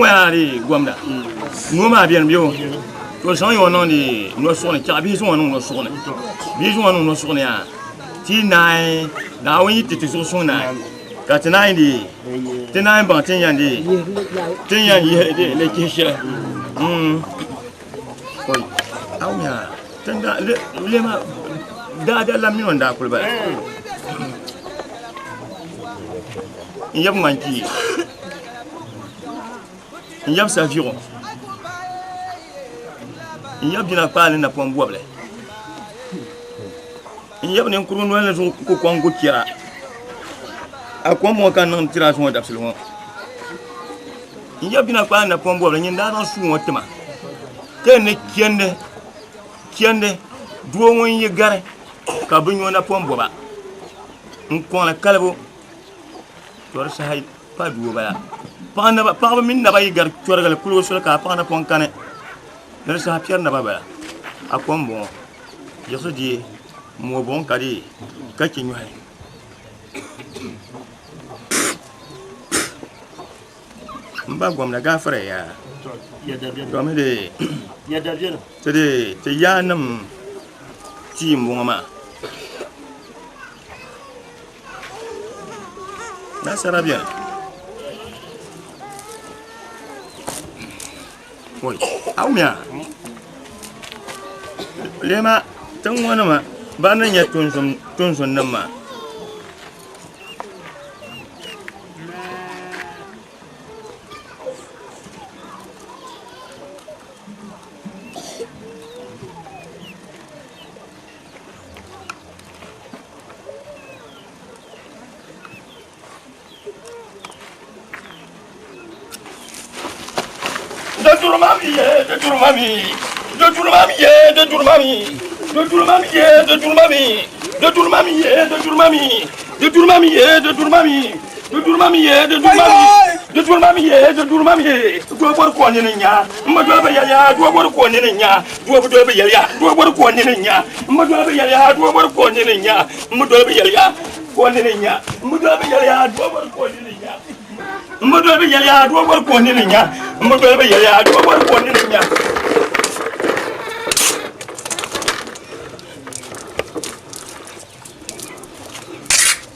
Ŋɔyaa di gomda noo maa bɛni bɛ o to zaŋ yɔ niŋdi nɔ suɣuni chɛɣu bihi zaŋ o niŋ nɔ suɣuni bihi zaŋ o niŋ nɔ suɣuni yaa ti naai Naawuni yi ti ti zuɣu suŋ naai ka ti naai di ti naai baŋ tin yɛn di tin yɛn yihi di li chihi shɛli oi awuya tin da le lema daa da lam mini o ni daa kuli bala n yab ŋman kpee N yab saviɣu n yab jina kpaali napɔŋ bɔbili n yab ninkurigu nolini zuɣu ku kɔŋ gu chɛra a kom ŋɔ ka n niŋ tiraasi ŋɔ dabisili ŋɔ n yab jina kpaali napɔŋ bɔbili nyin daa zaŋ suu ŋɔ tima ka ni chɛndi chɛndi doo ŋun yi gari ka bi nyo napɔŋ bɔba n kɔŋli kalibu To di saha pa doo bala. Paɣa naba, paɣaba mini naba yi gari chɔrigili kuligu soli ka a paɣa napɔŋ kani ni di saha piɛri naba bala. A kom bɔŋɔ, yiɣisi deei m-mooi buɣim ka deei ka chɛ nyɔhi. M ba gomna gaafara ya. To mi di ti di ti yaannim tia m-bɔŋɔ maa. Nasara bɛni oi awumiya lema tiŋ ŋɔ nima ban ni nyɛ tunzun nim maa Doo bɔri ka o nini nya m bi doli bi yɛliya doo bɔri ka o nini nya doo bi doli bi yɛliya doo bɔri ka o nini nya m bi doli bi yɛliya doo bɔri ka o nini nya m bi doli bi yɛliya ka o nini nya m bi doli bi yɛliya doo bɔri ka o nini nya m bi doli bi yɛliya doo bɔri ka o nini nya m bi doli bi yɛliya doo bɔri ka o nini nya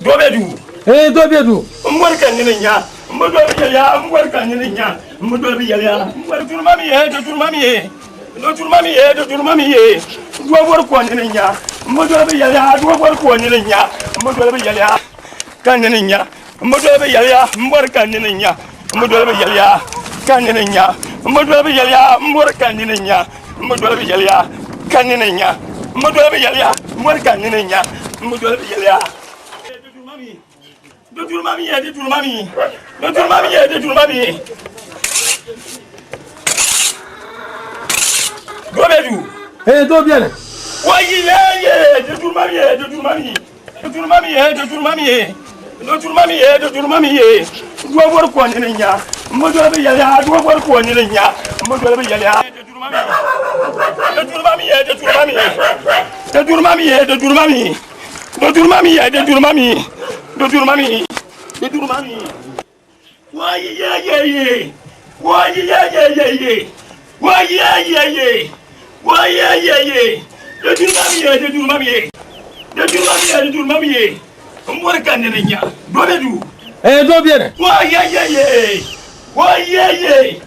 Doo bɛ duu. Ee doo bɛ duu. N bɔri ka n nini nya n bi doli bi yɛliya n bɔri ka n nini nya n bi doli bi yɛliya n bɔri duri ma mi ye do duri ma mi ye do duri ma mi ye do duri ma mi ye doo bɔri ka o nini nya n bi doli bi yɛliya doo bɔri ka o nini nya n bi doli bi yɛliya ka n nini nya n bi doli bi yɛliya n bɔri ka n nini nya n bi doli bi yɛliya ka n nini nya n bi doli bi yɛliya n bɔri ka n nini nya n bi doli bi yɛliya ka n nini nya n bi doli bi yɛliya n bɔri ka n nini nya n bi doli bi yɛliya Do duri ma mi ye, do duri ma mi. Do duri ma mi ye, do duri ma mi. Do bɛ du. Ee do bɛni. Wa yi ye ye, do duri ma mi ye, do duri ma mi. Do duri ma mi ye, do duri ma mi ye. Do duri ma mi ye, do duri ma mi ye. Do bɔri ko nini nya. N bi doli bi yɛliya, do bɔri ko nini nya. N bi doli bi yɛliya. Do duri ma mi. Do duri ma mi ye, do duri ma mi. Do duri ma mi ye, do duri ma mi. Do duri ma mi ye, do duri ma mi. Do duri ma mi. Do duri ma mi. Wa yi ye ye ye. Wa yi ye ye ye ye. Wa ye ye ye. Wa ye ye ye. Do duri ma mi ye, do duri ma mi ye. Do duri ma mi ye, do duri ma mi ye. N bɔri ka nini nya. Do bɛ duu. Ee doo bɛni. Wa ye ye ye. Wa ye ye.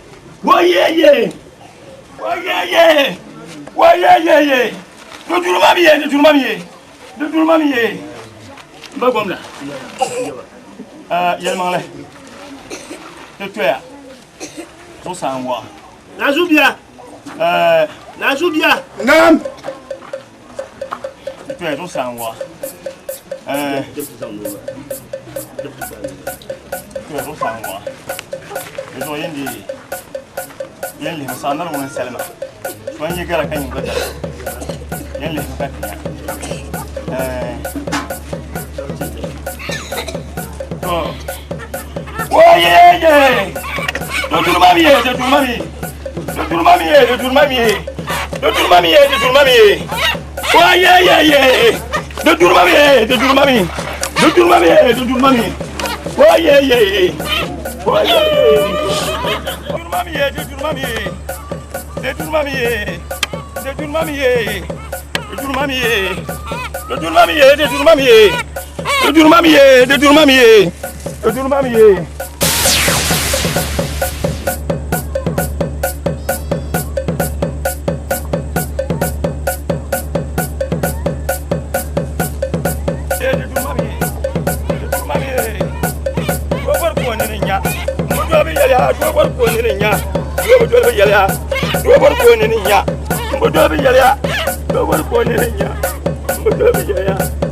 Wa ye ye. Wa ye ye. Wa ye ye ye. Do duri ma mi ye, do duri ma mi ye. Do duri ma mi ye. N ba gomna. Yɛlimaŋli. Ti toya. Zuɣusaa n-waɣa. Nazu bia. Nazu bia. Naam. Ti toya zuɣusaa n-waɣa. Toya zuɣusaa n-waɣa. Di zuɣu yɛn deei yɛn lihimi saɣa nari ŋuni salima. So n yi gara ka nyin gba gara. Yɛn lihimi ka ti nya. To. Oye! Do duri ma mi ye, do duri ma mi. Do duri ma mi ye, do duri ma mi ye. Do duri ma mi ye, do duri ma mi ye. Oye ye ye. Do duri ma mi ye, do duri ma mi. Do duri ma mi ye, do duri ma mi. Oye ye ye. Oye ye. Di duruma mi ye, di duruma mi ye. Di duruma mi ye. Di duruma mi ye. Di duruma mi ye. Di duruma mi ye, di duruma mi ye. Di duruma mi ye, di duruma mi ye. Di duruma mi ye. Di duruma mi ye. Di duruma mi ye. Doo bɔri ka o nini nya. Ŋun doli bi yɛliya, doo bɔri ka o nini nya. Doo bi doli bi yɛliya, doo bɔri ka o nini nya. Ŋun bi doli bi yɛliya, doo bɔri ka o nini nya. Ŋun bi doli bi yɛliya.